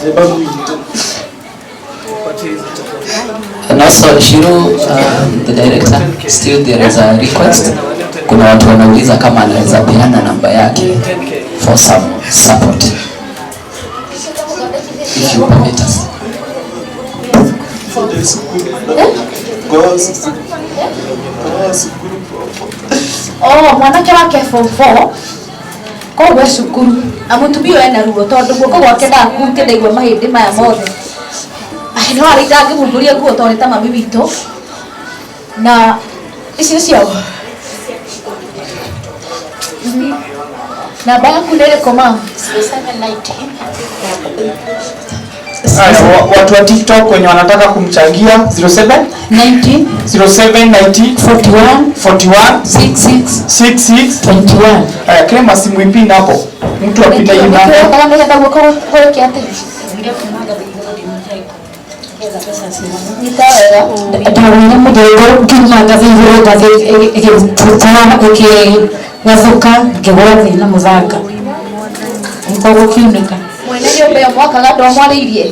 Nĩ mamu witũ. And also Shiru, the director, still there is a request. Kuna watu wanauliza kama anaweza peana namba yake for some support. If you permit us. Kwa cukuru. Kwa cukuru. Oh, mwanake wake form 4 koguo e cukuru na mũtumia ũyũ ena ruo tondũ guoko gwake ndakurutie ndaigua mahĩndĩ maya mothe. Ai, no arĩ ndangĩmũmbũria nguo tondũ nĩ ta mami witũ na ici nĩ ciao. Namba yaku nĩ ĩrĩkũ ma? 790. Haya, watu wa TikTok wenye wanataka kumchangia, 07 90 0790 41 41 66 66 21. Haya, Clema, simu ipin hapo. Mtu apita hii namba. Nĩkĩo nĩgetha guoko gwĩke atĩ nyita wega. Ndawĩra mũthenya ngiuma ngathĩ igũrũ, ngathĩ ĩgĩgathũka, ngĩgwa thĩ na mũthanga, koguo kĩunĩka. Mwene nyũmba ĩyo mwakaga ndwamwarĩirie?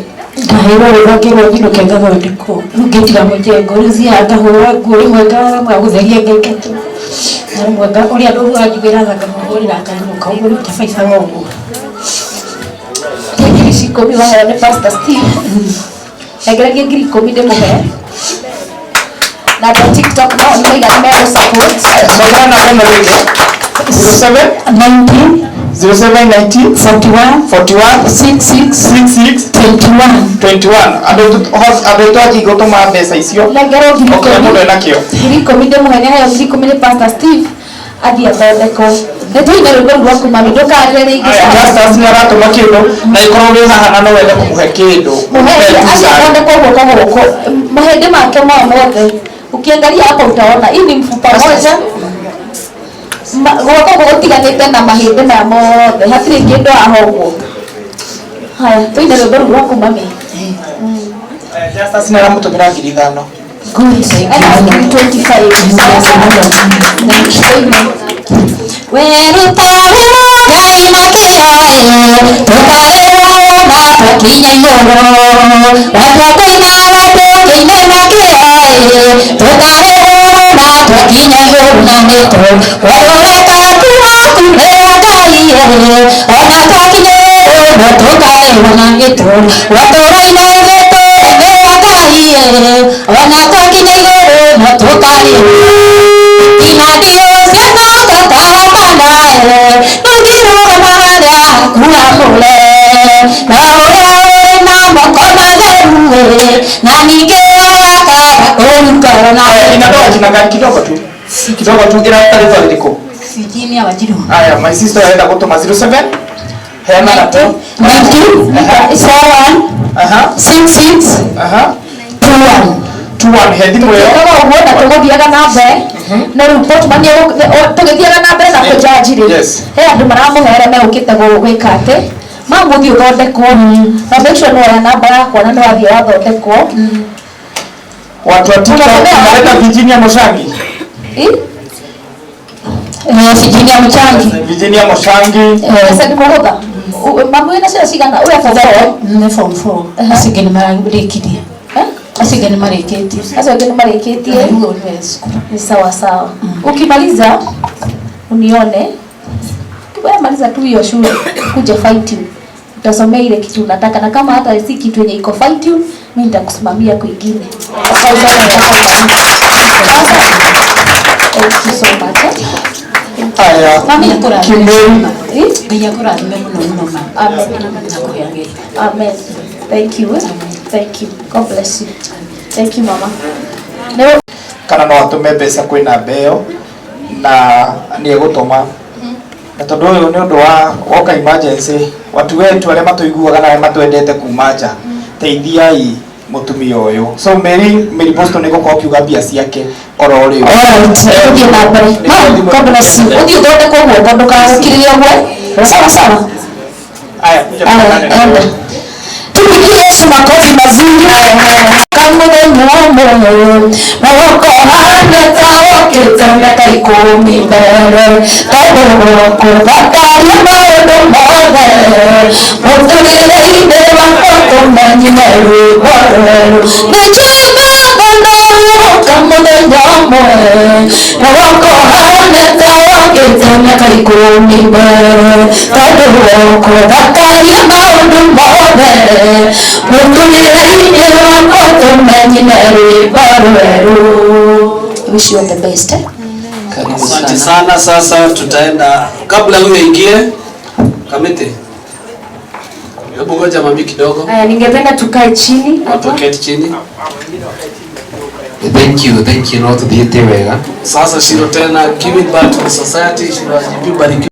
Ndaheirwo rũtha ngĩrwo nyinũke ngathondekwo, rĩu ngĩtiga mũjengo. Rĩu thiaga ngahũra nguo rĩmwe, ngaremwa gũtheria ngaingatwo, na rĩmwe ũrĩa andũ anjugĩra tha ngamũhũrĩra ngainũka ũguo, rĩu tabaicaga ũguo. Nĩ ngiri ici 10 waheo nĩ Pastor Steve. Nengererie ngiri 10 ndĩmũhe na andũ a TikTok nao nĩ maiga nĩ megũ support. Sogea na tena rĩngĩ. 07 90 0790 41 41 66 66 21. 21. Andũ aitũ anjigi gũtũma mbeca icio. Nengerwo ngiri O kĩrĩa mũndũ 10. enakĩo. Ngiri 10 ndĩmũhe, nĩ aheo ngiri 10 nĩ Pastor Steve athiĩ athondekwo. Nĩ tũine rwĩmbo rũu rwaku mami, ndũkarĩre rĩngĩ. Aya, Justus nĩ aratũma kĩndũ na ikorwo wĩ haha na no wende kũmũhe kĩndũ. Mũhe Mũhe tu athiĩ cai. athondekwo guoko gũkũ, mahĩndĩ make mao mothe. Ukiangalia hapa utaona hii ni mfupa moja. Guoko gũtiganĩte na mahĩndĩ maya mothe, hatirĩ kĩndũ haha ũguo. Haya, tũine rwĩmbo rũu rwaku mami. Aya, Justus nĩ aramũtũmĩra ngiri 5. Good. Ena ngiri 25. Sawa sawa. Tũine. Weruta wĩra Ngai na kĩyo ĩ, tũkarĩrwo na twakinya igũrũ. Watua kũina tũkĩine na kĩyo ĩ, tũkarĩrwo na twakinya igũrũ na nĩtũ. Wendũreka waku nĩ wa Ngai ĩ, ona twakinya igũrũ no tũkarĩrwo na nĩtũ. Watũraina gĩtũ nĩ wa Ngai ĩ, ona twakinya igũrũ no tũkarĩrwo. Inandio ciana tũkahotana ĩ, tũngĩrũgama harĩa haku hamũre. Na ũrĩa ũrĩ na moko matheru ĩ, na ningĩ ũgakaga kũrungana na Aya, inatoa jina gani? Kidogo tu. Kidogo tu, ĩraruta rĩtwa rĩrĩkũ? Virginia Wanjiru. Aya, my sister arenda gũtũma 07 heana na tu. 90 41 66 21. 21, he thimũ ĩyo. Tũgĩkaga ũguo na tũgũthiaga na mbere na rĩu Portman tũgĩthiaga na mbere na kũjaji rĩ, he andũ maramũhoera megũkĩte gwĩka atĩ mamũthiĩ ũthondekwo na make sure nĩwoya namba yakwa na nĩwathiĩ wathondekwo. Watu wa TikTok Unasomea wapi? tunaleta Virginia Moshangi. Eh? Eh, Virginia Mchangi. Virginia Moshangi. Sasa nĩ kũhũtha. Mamu wĩna ciana cigana? Ũrĩa form four? Nĩ form 4. Acio angĩ nĩ mararĩkirie. Eh? Acio angĩ nĩ marĩkĩtie. Acio angĩ nĩ marĩkĩtie. Rĩu ũyũ nĩwe cukuru. Ni sawa sawa. Ukimaliza unione. Wewe maliza tu hiyo shule, kuja fine tune. Utasomea ile kitu unataka na kama hata si kitu yenye iko fine tune, mimi nitakusimamia kwingine. Sasa usome mpaka umalize. Sasa. Thank you so much. Eh? Aya. Mami, Kimeli. Eh? Ngai akũrathime mũno mũno ma. Amen. Na kũheage. Amen. Thank you. Eh? Thank you. God bless you. Thank you, mama. No. Kana no atũme mbeca kwĩ namba ĩyo na nĩ egũtũma, na tondũ ũyũ nĩ ũndũ wa woka emergency, watu wetu arĩa matũiguaga na arĩa matwendete kuma nja, teithiai mũtumia ũyũ. So Mary Boston nĩ gũkorwo akiuga mbia ciake oro rĩu. Alright, ũthiĩ na mbere. Mom, God bless you. Ũthiĩ ũthondekwo guoko ndũkagũkirĩre ũguo. Sawa sawa. Aya, kuja Aya, tuonane na enda. wewe. Tupigie Yesu makofi mazuri. Kamũthenya ũmwe magũkũhana ta wokĩte mĩaka 10 mbere, tondũ gũkũbataria maũndũ mothe mũtũrĩre-inĩ wakwa. Rwĩmbo rwerũ. Nĩnjũĩ Baba nĩũgũka mũthenya ũmwe, na woka ũhane ta wokĩte mĩaka 10 mbere, tondũ woka ũthakaria maũndũ mothe mũtũrĩre-inĩ wakwa, ũtũme nyine rwĩmbo rwerũ. Wish you all the best, eh? Karibu Asante sana. sana. Sasa tutaenda kabla huyo ingie Kamiti, hebu ngoja mami kidogo, Aya, ningependa tukae chini watu hapa. waketi chini. Thank you, thank you, no tuthiĩte wega. Sasa Shiro tena giving back to the society. Shiro ajipi barikiwa.